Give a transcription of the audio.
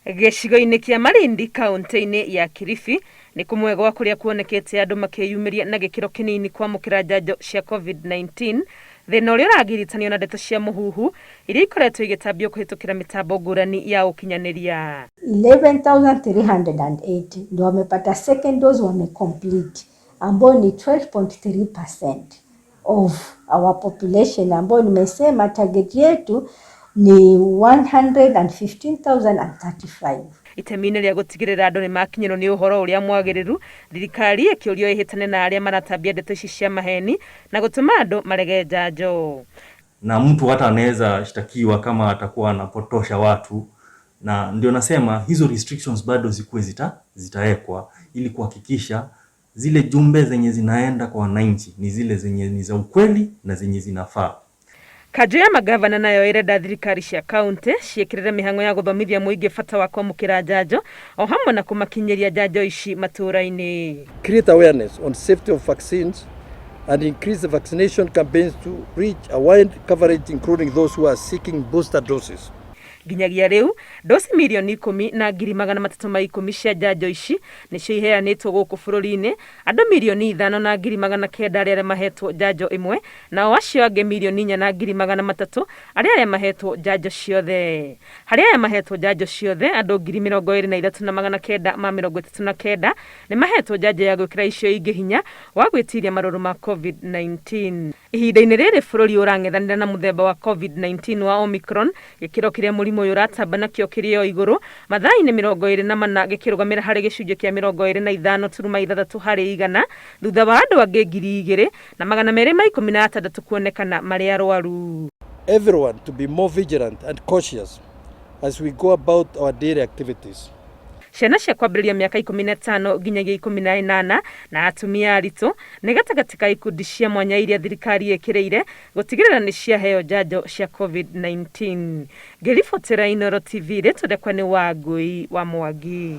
Gĩcigo-inĩ kĩa Malindi kaũntĩ-inĩ ya Kilifi nĩ kũmwe gwa kũrĩa kuonekete andũ makĩyumĩria na gĩkĩro kĩnini kwamũkĩra njanjo cia Covid-19, thĩna ũrĩa ũragiritanio na ndeto cia mũhuhu iria ikoretwo igĩtambio kũhĩtũkĩra mĩtambo ngũrani ya ũkinyanĩria. 11,380 ndio wamepata second dose wamecomplete, ambao ni 12.3% of our population, ambao nimesema target yetu ni 115,035. Itemi-inĩ rĩa gũtigĩrĩra andũ nĩ makinyĩrwo nĩ ũhoro ũrĩa mwagĩrĩru, thirikari ĩkĩũrio ĩhĩtane na arĩa maratambia ndeto ici cia maheni na gũtũma andũ marege njanjo. Na mtu hata anaweza shtakiwa kama atakuwa anapotosha watu, na ndio nasema hizo restrictions bado zikuwe zitawekwa ili kuhakikisha zile jumbe zenye zinaenda kwa wananchi ni zile zenye ni za ukweli na zenye zinafaa. Kanjũ ya magavana nayo ĩrenda thirikari cia kaunti ciĩkĩrĩre mĩhang'o ya gũthomithia mũingĩ bata wa kwamũkĩra njanjo o hamwe na kũmakinyĩria njanjo ici matũũra-inĩ. Create awareness on safety of vaccines and increase the vaccination campaigns to reach a wide coverage, including those who are seeking booster doses. Nginyagia rĩu ndoci 10,310,000 cia njanjo ici nĩcio iheanĩtwo gũkũ bũrũri-inĩ, andũ 5,900,000 arĩa mahetwo njanjo ĩmwe, nao acio angĩ 4,300,000 arĩa arĩa mahetwo njanjo ciothe. Harĩ aya mahetwo njanjo ciothe, andũ 23,939 nĩ mahetwo njanjo ya gwĩkĩra icio ingĩ hinya wa gwĩtiria marũrũ ma Covid-19. Ihinda-inĩ rĩrĩ bũrũri ũrang'ethanĩra na mũthemba wa Covid-19 wa Omicron, gĩkĩro kĩrĩa mũrimũ ũyũ ũratamba nakĩo kĩrĩ o igũrũ mathaa-inĩ 24, gĩkĩrũgamĩra harĩ gĩcunjĩ kĩa 25.6 harĩ igana, thutha wa andũ angĩ 2,216 kuonekana marĩ arwaru. Everyone to be more vigilant and cautious as we go about our daily activities. Ciana cia kwambĩrĩria mĩaka 15 nginyagia 18 na atumia aritũ nĩ gatagatĩ ka ikundi cia mwanya iria thirikari ĩkĩrĩire gũtigĩrĩra nĩ ciaheo njanjo cia Covid-19. Ngĩribotera Inooro TV, rĩtwa rĩakwa nĩ Wangũi wa Mwangi.